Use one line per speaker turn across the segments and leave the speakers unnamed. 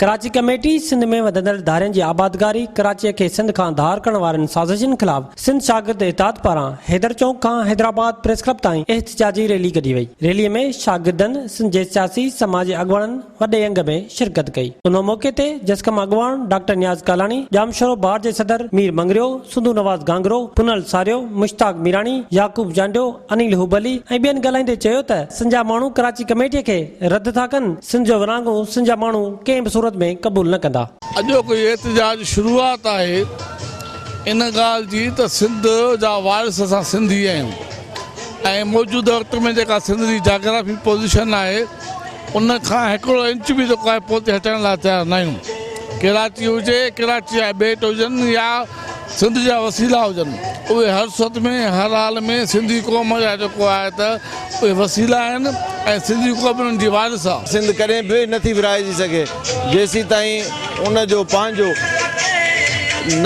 Karachi committee Sindh ۾ وڌندڙ ڌارين جي آبادگاري، ڪراچيء کي سنڌ کان ڌار ڪرڻ وارين سازشن خلاف سنڌ شاگرد اتحاد پاران حيدر چونڪ کان حيدرآباد پريس ڪلب تائين احتجاجي ريلي ڪڍي وئي. ريلي ۾ شاگردن، سنڌ جي سياسي، سماجي اڳواڻن وڏي انگ ۾ شرڪت ڪئي. ان موقعي تي جسقم اڳواڻ ڊاڪٽر نياز ڪالاڻي، ڄامشورو بار جي صدر مير مڱريو، سنڌو نواز گهانگهرو، پنهل ساريو، مشتاق ميراڻي، يعقوب چانڊيو، انيل هوبلي ۽ ٻين ڳالهائيندي چيو ته سنڌ جا ماڻهو ڪراچي ڪميٽي کي رد ٿا ڪن، سنڌ جو ورهاڱو سنڌ جا ماڻهو ڪنهن به صورت ۾ قبول نه ڪندا.
اڄوڪو هي احتجاج شروعات آهي ان ڳالهه جي ته سنڌ جا وارث اسان سنڌي آهيون ۽ موجوده وقت ۾ جيڪا سنڌ جي جاگرافي پوزيشن آهي ان کان هڪڙو انچ به جيڪو آهي پوئتي هٽڻ لاء تيار ناهيون. ڪراچي هجي، ڪراچي جا ٻيٽ هجن يا سنڌ جا وسيلا هجن اهي هر صورت ۾ هر حال ۾ سنڌي قوم جا جيڪو آهي ته اهي وسيلا آهن ۽ سنڌي قوم انهن جي وارث آهي.
سنڌ ڪڏهن به نه ٿي ورهائجي سگهي جيسيتائين ان جو پنهنجو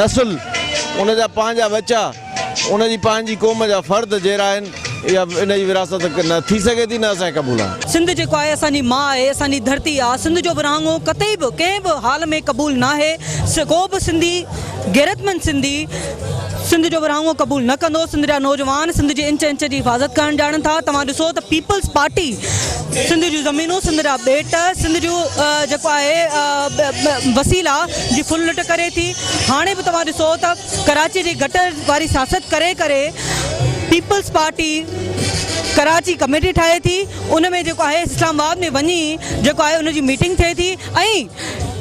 نسل ان جا پنهنجا ٻچا ان جي پنهنجي قوم جا فرد جيئرا آهن اها ان جي وراثت نه ٿي سگهي ٿي نه اسان کي قبول آهي.
سنڌ جيڪو آهي اسان جي ماء آهي اسان جي ڌرتي آهي سنڌ جو ورهاڱو قطعي به ڪنهن به حال ۾ قبول ناهي ڪو به سنڌي غيرتمند سنڌي سنڌ جو ورهاڱو قبول نه ڪندو، سنڌ جا نوجوان سنڌ جي انچ انچ جي حفاظت ڪرڻ ڄاڻن ٿا، توهان ڏسو ته پيپلز پارٽي سنڌ جون زمينون، سنڌ جا ٻيٽ، سنڌ جون جيڪو آهي وسيلا جي ڦل لٽ ڪري ٿي، هاڻي به توهان ڏسو ته ڪراچي جي گٽر واري سياست ڪري ڪري پيپلز پارٽي ڪراچي ڪميٽي ٺاهي ٿي، ان ۾ جيڪو آهي اسلام آباد ۾ وڃي جيڪو آهي ان جي ميٽنگ ٿئي ٿي ۽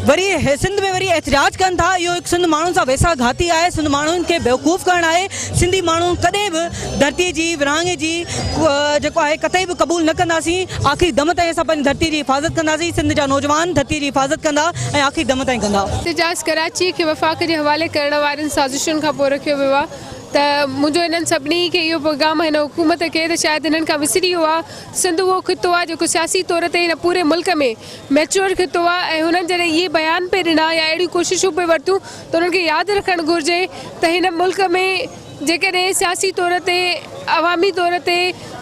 وري سنڌ ۾ وري احتجاج ڪن ٿا اهو هڪ سنڌ ماڻهن سان ويساهه گهاتي آهي سنڌ ماڻهن کي بيوقوف ڪرڻ آهي سنڌي ماڻهو ڪڏهن به ڌرتي جي ورهاڱي جي جيڪو آهي قطعي به قبول نه ڪنداسين آخري دم تائين اسان پنهنجي ڌرتي جي حفاظت ڪنداسين سنڌ جا نوجوان ڌرتي جي حفاظت ڪندا ۽ آخري دم تائين ڪندا.
احتجاج ڪراچي کي وفاق جي حوالي ڪرڻ وارين سازشن کان پوء رکيو ويو آهي ته منهنجو انهن سڀني کي اهو پيغام هن حڪومت کي ته شايد هنن کان وسري ويو آهي سنڌ اهو خطو آهي جيڪو سياسي طور تي هن پوري ملڪ ۾ ميچوئر خطو آهي ۽ هنن جڏهن اهي بيان پئي ڏنا يا اهڙيون ڪوششون پئي ورتيون ته انهن کي ياد رکڻ گهرجي ته هن ملڪ ۾ جيڪڏهن سياسي طور تي عوامي طور تي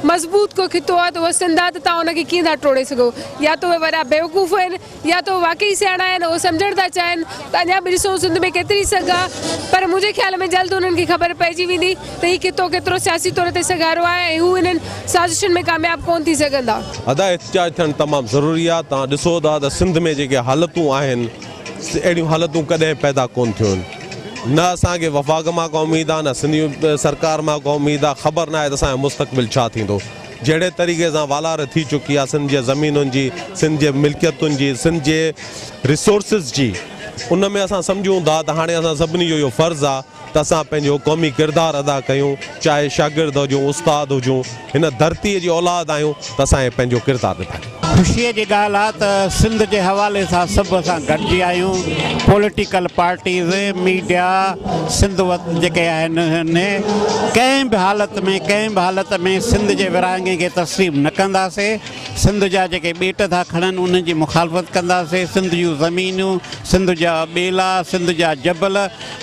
مضبوط ڪو خطو آهي ته اهو سنڌ آهي ته توهان ان کي ڪيئن ٿا ٽوڙي سگهو يا ته اهي وڏا بيوقوف آهن يا ته اهي واقعي سياڻا آهن اهو سمجهڻ ٿا چاهين ته اڃا به ڏسون سنڌ ۾ ڪيتري سگهه آهي پر منهنجي خيال ۾ جلد انهن کي خبر پئجي ويندي ته هي خطو ڪيترو سياسي طور تي سگهارو آهي ۽ هو انهن سازشن ۾ ڪامياب ڪونه ٿي سگهندا.
ادا احتجاج ٿيڻ تمام ضروري آ توهان ڏسو ٿا ته سنڌ ۾ جيڪي حالتون آهن اهڙيون حالتون ڪڏهن پيدا ڪون ٿيون آهن نه اسان کي وفاق مان ڪا اميد آ نه سنڌي سرڪار مان ڪا اميد آ خبر ناهي ته اسان جو مستقبل ڇا ٿيندو جهڙي طريقي سان والار ٿي چڪي آ سنڌ جي زمينن جي سنڌ جي ملڪيتن جي سنڌ جي ريسورسز جي ان ۾ اسان سمجهون ٿا ته هاڻي اسان سڀني جو اهو فرض آ ته اسان پنهنجو قومي ڪردار ادا ڪيون، چاهي شاگرد هجون، استاد هجون، هن ڌرتيء جي اولاد آهيون ته اسان کي پنهنجو ڪردار نڀائڻو.
خوشيء جي ڳالهه آ ته سنڌ جي حوالي سان سڀ اسان گڏجي آهيون، پوليٽيڪل پارٽيز، ميڊيا، سنڌ جيڪي آهن ڪنهن به حالت ۾ ڪنهن به حالت ۾ سنڌ جي ورهاڱي کي تسليم نه ڪنداسي، سنڌ جا جيڪي ٻيٽ ٿا کڻن انهن جي مخالفت ڪنداسي، سنڌ جون زمينون، سنڌ جا ٻيلا، سنڌ جا جبل،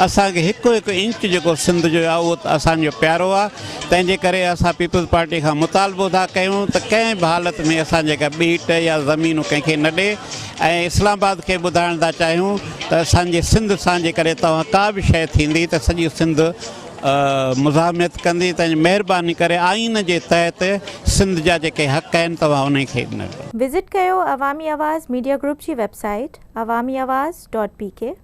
اسان کي هڪ هڪ انچ جيڪو سنڌ جو آهي اهو اسان جو پيارو آهي تنهن جي ڪري اسان پيپلز پارٽي کان مطالبو ٿا ڪيون ته ڪنهن به حالت ۾ اسان جيڪا ٻيٽ يا زمينون ڪنهن کي نه ڏي ۽ اسلام آباد کي ٻڌائڻ ٿا چاهيون ته اسان جي سنڌ سان جيڪڏهن توهان ڪا به شيء ٿيندي ته سڄي سنڌ مزاحمت ڪندي تنهن جي مهرباني ڪري آئين جي تحت سنڌ جا جيڪي حق آهن توهان انهي کي ڏنو.
وزٽ ڪيو عوامي آواز ميڊيا گروپ جي website Awami Awaz dot P K.